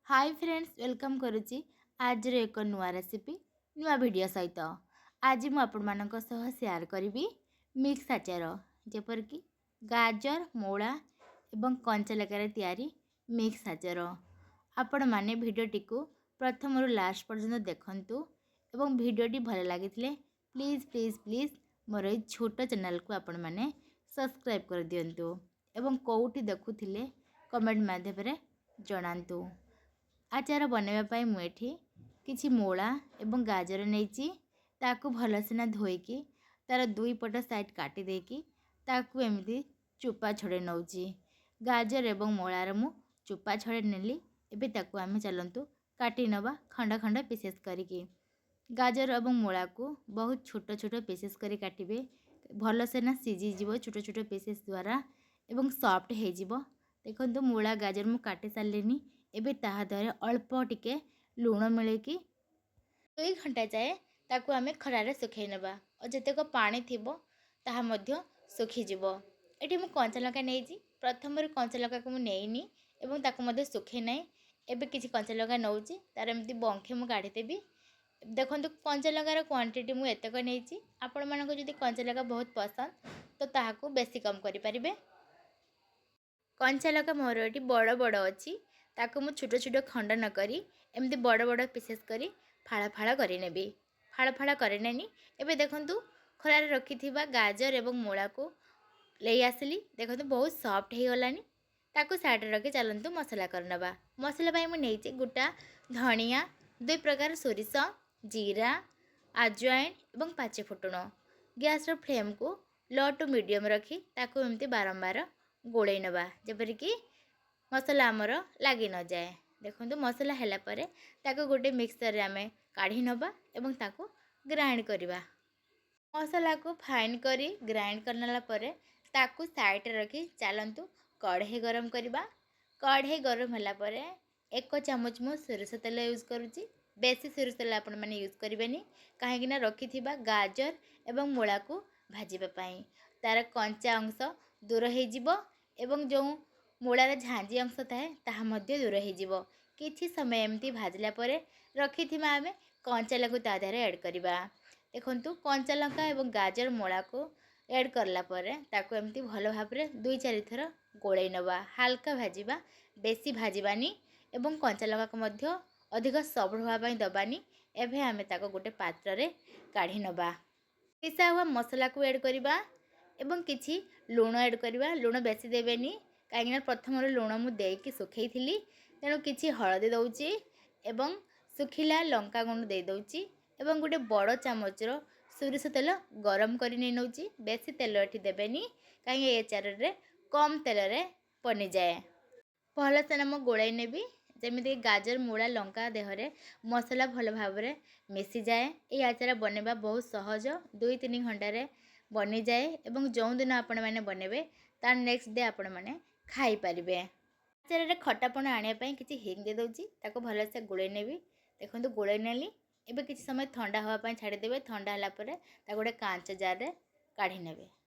High friends, welcome କରୁଛି ଆଜିର ଏକ ନୂଆ ରେସିପି, ନୂଆ ଭିଡ଼ିଓ ସହିତ। ଆଜି ମୁଁ ଆପଣମାନଙ୍କ ସହ ସେୟାର କରିବି ମିକ୍ସ ଆଚାର, ଯେପରିକି ଗାଜର, ମୂଳା ଏବଂ କଞ୍ଚାଲଙ୍କାରେ ତିଆରି ମିକ୍ସ ଆଚାର। ଆପଣମାନେ ଭିଡ଼ିଓଟିକୁ ପ୍ରଥମରୁ ଲାଷ୍ଟ ପର୍ଯ୍ୟନ୍ତ ଦେଖନ୍ତୁ ଏବଂ ଭିଡ଼ିଓଟି ଭଲ ଲାଗିଥିଲେ ପ୍ଲିଜ୍ ପ୍ଲିଜ୍ ପ୍ଲିଜ୍ ମୋର ଏଇ ଛୋଟ ଚ୍ୟାନେଲକୁ ଆପଣମାନେ ସବସ୍କ୍ରାଇବ୍ କରିଦିଅନ୍ତୁ ଏବଂ କେଉଁଠି ଦେଖୁଥିଲେ କମେଣ୍ଟ ମାଧ୍ୟମରେ ଜଣାନ୍ତୁ। ଆଚାର ବନାଇବା ପାଇଁ ମୁଁ ଏଠି କିଛି ମୂଳା ଏବଂ ଗାଜର ନେଇଛି। ତାକୁ ଭଲସେନା ଧୋଇକି ତା'ର ଦୁଇ ପଟ ସାଇଡ଼୍ କାଟି ଦେଇକି ତାକୁ ଏମିତି ଚୋପା ଛଡ଼େଇ ନେଉଛି। ଗାଜର ଏବଂ ମୂଳାର ମୁଁ ଚୋପା ଛଡ଼େଇ ନେଲି। ଏବେ ତାକୁ ଆମେ ଚାଲନ୍ତୁ କାଟି ନେବା ଖଣ୍ଡ ଖଣ୍ଡ ପିସେସ୍ କରିକି। ଗାଜର ଏବଂ ମୂଳାକୁ ବହୁତ ଛୋଟ ଛୋଟ ପିସେସ୍ କରି କାଟିବେ। ଭଲସେନା ସିଝିଯିବ ଛୋଟ ଛୋଟ ପିସେସ୍ ଦ୍ୱାରା ଏବଂ ସଫ୍ଟ ହେଇଯିବ। ଦେଖନ୍ତୁ, ମୂଳା ଗାଜର ମୁଁ କାଟି ସାରିଲିନି। ଏବେ ତାହା ଦେହରେ ଅଳ୍ପ ଟିକେ ଲୁଣ ମିଳେଇକି 2 ଘଣ୍ଟା ଯାଏ ତାକୁ ଆମେ ଖରାରେ ଶୁଖାଇ ନେବା ଓ ଯେତେକ ପାଣି ଥିବ ତାହା ମଧ୍ୟ ଶୁଖିଯିବ। ଏଠି ମୁଁ କଞ୍ଚା ଲଙ୍କା ନେଇଛି। ପ୍ରଥମରୁ କଞ୍ଚା ଲଙ୍କାକୁ ମୁଁ ନେଇନି ଏବଂ ତାକୁ ମଧ୍ୟ ଶୁଖାଇ ନାହିଁ। ଏବେ କିଛି କଞ୍ଚା ଲଙ୍କା ନେଉଛି, ତା'ର ଏମିତି ବଙ୍ଖେ ମୁଁ କାଢ଼ିଦେବି। ଦେଖନ୍ତୁ, କଞ୍ଚା ଲଙ୍କାର କ୍ୱାଣ୍ଟିଟି ମୁଁ ଏତକ ନେଇଛି। ଆପଣମାନଙ୍କୁ ଯଦି କଞ୍ଚା ଲଙ୍କା ବହୁତ ପସନ୍ଦ ତ ତାହାକୁ ବେଶୀ କମ୍ କରିପାରିବେ। କଞ୍ଚା ଲଙ୍କା ମୋର ଏଠି ବଡ଼ ବଡ଼ ଅଛି। ତାକୁ ମୁଁ ଛୋଟ ଛୋଟ ଖଣ୍ଡ ନ କରି ଏମିତି ବଡ଼ ବଡ଼ ପିସେସ୍ କରି ଫାଳ ଫାଳ କରିନେବି। ଫାଳ ଫାଳ କରିନେନି। ଏବେ ଦେଖନ୍ତୁ, ଖରାରେ ରଖିଥିବା ଗାଜର ଏବଂ ମୂଳାକୁ ନେଇ ଆସିଲି। ଦେଖନ୍ତୁ, ବହୁତ ସଫ୍ଟ ହେଇଗଲାଣି। ତାକୁ ସାଇଡ଼ରେ ରଖି ଚାଲନ୍ତୁ ମସଲା କରିନେବା। ମସଲା ପାଇଁ ମୁଁ ନେଇଛି ଗୋଟା ଧଣିଆ, ଦୁଇ ପ୍ରକାର ସୋରିଷ, ଜିରା, ଆଜୱାଇନ ଏବଂ ପାଞ୍ଚ ଫୁଟଣ। ଗ୍ୟାସ୍ର ଫ୍ଲେମ୍କୁ ଲୋ ଟୁ ମିଡ଼ିୟମ୍ ରଖି ତାକୁ ଏମିତି ବାରମ୍ବାର ଗୋଳେଇ ନେବା, ଯେପରିକି ମସଲା ଆମର ଲାଗି ନଯାଏ। ଦେଖନ୍ତୁ, ମସଲା ହେଲା ପରେ ତାକୁ ଗୋଟେ ମିକ୍ସରରେ ଆମେ କାଢ଼ି ନେବା ଏବଂ ତାକୁ ଗ୍ରାଇଣ୍ଡ କରିବା। ମସଲାକୁ ଫାଇନ୍ କରି ଗ୍ରାଇଣ୍ଡ କରିନେଲା ପରେ ତାକୁ ସାଇଡ଼ରେ ରଖି ଚାଲନ୍ତୁ କଢ଼େଇ ଗରମ କରିବା। କଢ଼େଇ ଗରମ ହେଲା ପରେ 1 ଚାମଚ ମୁଁ ସୋରିଷ ତେଲ ୟୁଜ୍ କରୁଛି। ବେଶୀ ସୋରିଷ ତେଲ ଆପଣମାନେ ୟୁଜ୍ କରିବେନି, କାହିଁକିନା ରଖିଥିବା ଗାଜର ଏବଂ ମୂଳାକୁ ଭାଜିବା ପାଇଁ ତା'ର କଞ୍ଚା ଅଂଶ ଦୂର ହେଇଯିବ ଏବଂ ଯେଉଁ ମୂଳାର ଝାଞ୍ଜି ଅଂଶ ଥାଏ ତାହା ମଧ୍ୟ ଦୂର ହେଇଯିବ। କିଛି ସମୟ ଏମିତି ଭାଜିଲା ପରେ ରଖିଥିବା ଆମେ କଞ୍ଚା ଲଙ୍କାକୁ ତା ଦେହରେ ଆଡ଼୍ କରିବା। ଦେଖନ୍ତୁ, କଞ୍ଚା ଲଙ୍କା ଏବଂ ଗାଜର ମୂଳାକୁ ଆଡ଼୍ କଲା ପରେ ତାକୁ ଏମିତି ଭଲ ଭାବରେ ଦୁଇ ଚାରି ଥର ଗୋଳେଇ ନେବା। ହାଲକା ଭାଜିବା, ବେଶୀ ଭାଜିବାନି ଏବଂ କଞ୍ଚା ଲଙ୍କାକୁ ମଧ୍ୟ ଅଧିକ ସଫ୍ଟ ହେବା ପାଇଁ ଦେବାନି। ଏବେ ଆମେ ତାକୁ ଗୋଟେ ପାତ୍ରରେ କାଢ଼ି ନେବା। ପିସା ହୁଆ ମସଲାକୁ ଆଡ଼୍ କରିବା ଏବଂ କିଛି ଲୁଣ ଆଡ଼୍ କରିବା। ଲୁଣ ବେଶୀ ଦେବେନି, କାହିଁକିନା ପ୍ରଥମରୁ ଲୁଣ ମୁଁ ଦେଇକି ଶୁଖେଇଥିଲି। ତେଣୁ କିଛି ହଳଦୀ ଦେଉଛି ଏବଂ ଶୁଖିଲା ଲଙ୍କା ଗୁଣ୍ଡ ଦେଇଦେଉଛି ଏବଂ ଗୋଟେ ବଡ଼ ଚାମଚର ସୋରିଷ ତେଲ ଗରମ କରି ନେଇ ନେଉଛି। ବେଶୀ ତେଲ ଏଠି ଦେବେନି, କାହିଁକି ଏ ଆଚାରରେ କମ୍ ତେଲରେ ବନିଯାଏ। ଭଲସେ ମୁଁ ଗୋଳେଇ ନେବି, ଯେମିତି ଗାଜର, ମୂଳା, ଲଙ୍କା ଦେହରେ ମସଲା ଭଲ ଭାବରେ ମିଶିଯାଏ। ଏଇ ଆଚାର ବନେଇବା ବହୁତ ସହଜ, 2-3 ଘଣ୍ଟାରେ ବନିଯାଏ ଏବଂ ଯେଉଁଦିନ ଆପଣମାନେ ବନେଇବେ ତାର ନେକ୍ସଟ ଡେ ଆପଣମାନେ ଖାଇପାରିବେ। ଆଚାରରେ ଖଟାପଣ ଆଣିବା ପାଇଁ କିଛି ହିଙ୍ଗ ଦେଇଦେଉଛି। ତାକୁ ଭଲସେ ଗୋଳେଇ ନେବି। ଦେଖନ୍ତୁ, ଗୋଳେଇ ନେଲି। ଏବେ କିଛି ସମୟ ଥଣ୍ଡା ହେବା ପାଇଁ ଛାଡ଼ିଦେବେ। ଥଣ୍ଡା ହେଲା ପରେ ତାକୁ ଗୋଟେ କାଚ ଜାରରେ କାଢ଼ି ନେବେ।